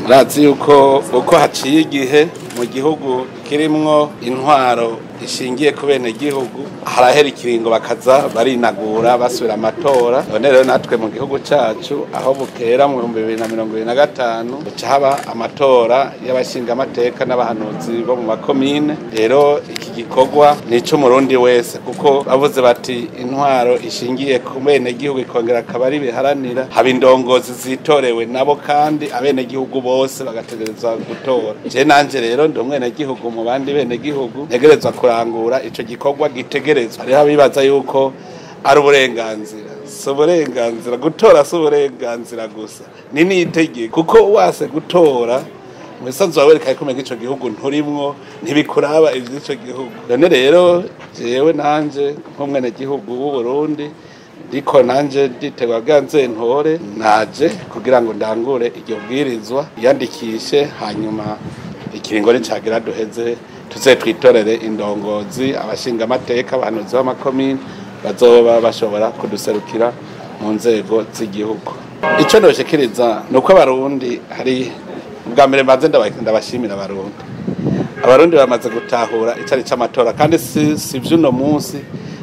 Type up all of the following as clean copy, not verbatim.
Murazi yuko uko haciye igihe mu gihugu kirimwo intwaro ishingiye ku bene gihugu, harahera ikiringo bakaza barinagura basubira amatora. None rero natwe mu gihugu cacu aho bukera mu 2025 buca haba amatora y'abashingamateka n'abahanuzi bo mu makomine. Rero iki gikorwa ni ic'umurundi wese, kuko bavuze bati intwaro ishingiye ku bene gihugu ikongera akaba ari biharanira, haba indongozi zitorewe nabo kandi abene gihugu bose bagategerezwa gutora. Je nanje rero ndi umwene gihugu mu bandi bene gihugu, ntegerezwa kurangura ico gikorwa gitegerezwa. Hariho abibaza yuko ari uburenganzira. Si uburenganzira gutora, si uburenganzira gusa, ni n'itegeko, kuko wase gutora mu bisanzwe wawereka ko umenga ico gihugu nturimwo, ntibikuraba ivy'ico gihugu. None rero jewe nanje nk'umwene gihugu w'u Burundi ndiko nanje nditegwa bwanze ntore, naje kugira ngo ndangure iryo bwirizwa, yandikishe, hanyuma ikiringo nicagira duheze tuze twitorere indongozi, abashingamateka, abahanuzi b'amakomine bazoba bashobora kuduserukira mu nzego z'igihugu. Ico noshikiriza ni uko abarundi hari ubwa mbere mbanze ndabashimira abarundi. Abarundi bamaze gutahura icari c'amatora, kandi si vy'uno munsi,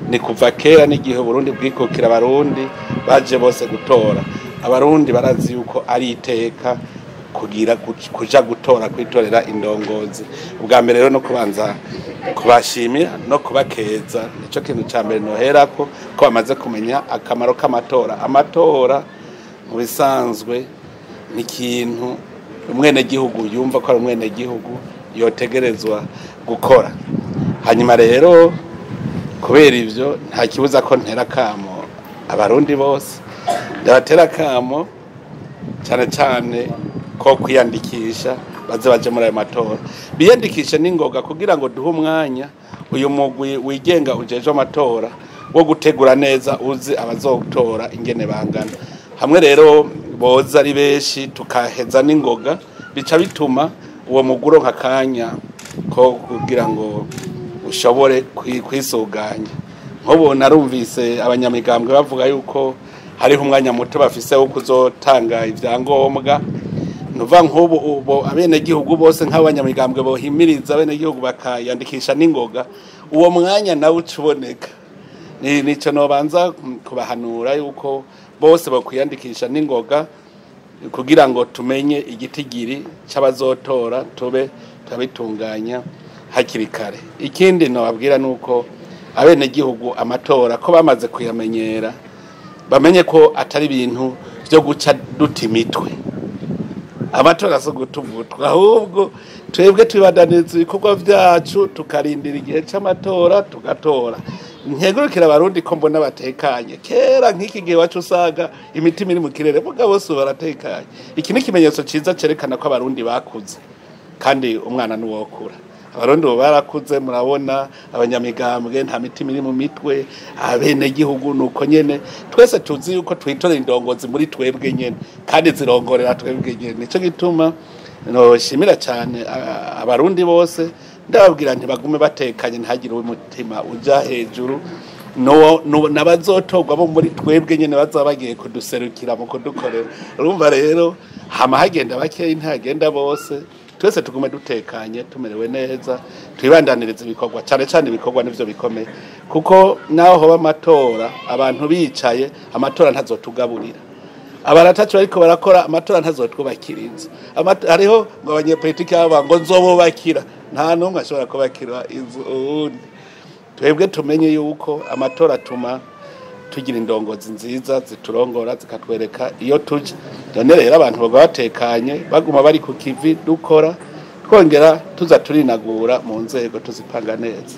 ni kuva kera n'igihe Burundi bwikukira abarundi baje bose gutora. Abarundi barazi yuko ari iteka kugira kuja gutora, kwitorera indongozi. Ubwa mbere rero no kubanza kubashimira no kubakeza, nico kintu ca mbere noherako, ko bamaze kumenya akamaro k'amatora. Amatora mu bisanzwe ni ikintu umwenegihugu yumva ko ari umwenegihugu yotegerezwa gukora. Hanyuma rero kubera ivyo nta kibuza ko ntera kamo abarundi bose, ndabatera kamo cane cane ko kwiyandikisha, baze baje muri ayo matora, biyandikishe n'ingoga kugira ngo duhe umwanya uyu mugwi wigenga ujejwe amatora wo gutegura neza, uzi abazotora ingene bangana. Hamwe rero boza ari benshi tukaheza n'ingoga, bica bituma uwo mugwi uronka akanya ko kugira ngo ushobore kwisuganya. Nk'ubu narumvise abanyamigambwe bavuga yuko hariho umwanya muto bafise wo kuzotanga ivyangombwa. Nuva nk'ubu ubo abenegihugu bose nk'abanyamigambwe bohimiriza abenegihugu bakayandikisha n'ingoga, uwo mwanya nawe uca uboneka. Nico nobanza kubahanura yuko bose bokwiyandikisha n'ingoga kugira ngo tumenye igitigiri c'abazotora, tube turabitunganya hakiri kare. Ikindi nobabwira nuko abenegihugu amatora ko bamaze kuyamenyera, bamenye ko atari ibintu vyo guca duta imitwe. Amatora si uguta umutwe, ahubwo twebwe twibandaniza ibikorwa vyacu, tukarindira igihe c'amatora tugatora. Nkegurukira abarundi ko mbona batekanye. Kera nk'iki gihe wacu usanga imitima iri mu kirere, mugabo bose baratekanye. Iki ni ikimenyetso ciza cerekana ko abarundi bakuze, kandi umwana nuwokura. Abarundi ubu barakuze, murabona abanyamigambwe nta mitima iri mu mitwe, abenegihugu nuko nyene. Twese tuzi yuko twitorera indongozi muri twebwe nyene, kandi zirongorera twebwe nyene. Nico gituma noshimira cane abarundi bose, ndababwira nti bagume batekanye, ntihagire umutima uja hejuru. N'abazotorwa bo muri twebwe nyene bazaba bagiye kuduserukira mu kudukorera. Urumva rero hama hagenda bakeyi, ntihagenda bose. Twese tugume dutekanye, tumerewe neza, twibandanirize ibikorwa, cane cane ibikorwa nivyo bikomeye, kuko naho hoba amatora abantu bicaye, amatora ntazotugaburira. Abaratacu bariko barakora, amatora ntazotwubakira inzu. Hariho ngo abanyepolitiki baba ngo nzobubakira, nta n'umwe ashobora kubakira inzu uwundi. Twebwe tumenye yuko amatora atuma tugira indongozi nziza ziturongora, zikatwereka iyo tuja. None rero abantu baguma batekanye, baguma bari ku kivi, dukora, twongera tuza turinagura mu nzego, tuzipanga neza.